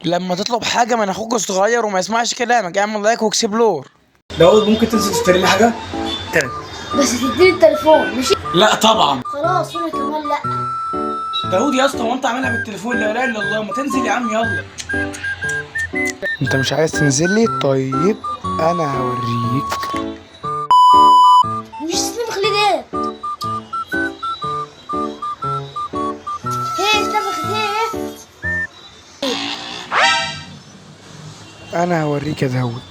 لما تطلب حاجة من اخوك الصغير وما يسمعش كلامك اعمل like و explore. داود ممكن تنزل تشتري لي حاجة؟ تمام. بس تديني التليفون ماشي؟ لا طبعا. خلاص وانا كمان لا. داود يا اسطى، هو انت عاملها بالتليفون؟ لا اله الا الله، ما تنزل يا عم يلا. انت مش عايز تنزل لي؟ طيب انا هوريك. مش تنفخ ليه ده؟ هي اتنفخت هي. انا هوريك يا داود.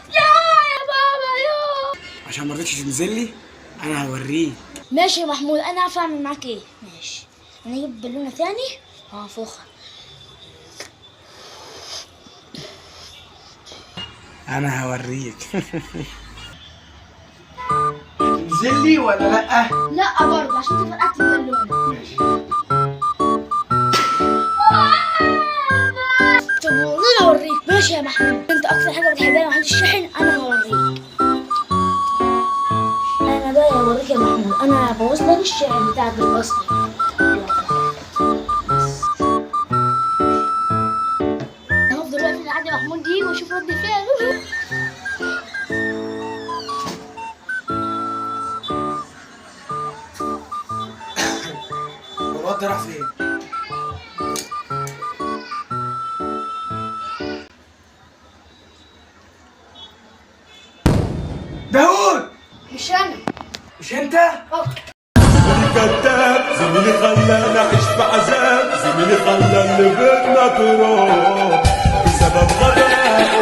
يا يا بابا يا. عشان ما رضيتش تنزل لي انا هوريك. ماشي يا محمود، انا عارفه اعمل معاك ايه. ماشي، انا اجيب بالونه تاني وهنفخها. انا هوريك. تنزل لي ولا لا؟ لا برضه عشان انت فرقعت البالونة. ماشي. طب والله انا هوريك. ماشي يا محمود، انت اكتر حاجة بتحبها لما حد الشحن، انا هوريك. انا بقى هوريك يا محمود، انا هبوظ لك الشحن بتاعك الاصلي. انا هفضل واقف لحد محمود يجي واشوف رد فعله. هو الواد ده راح فين؟ داود مش انا. مش انت؟ اه. كذاب زميلي خلانا اعيش في عذاب، زميلي خلى اللي بينا تروح بسبب غبائه.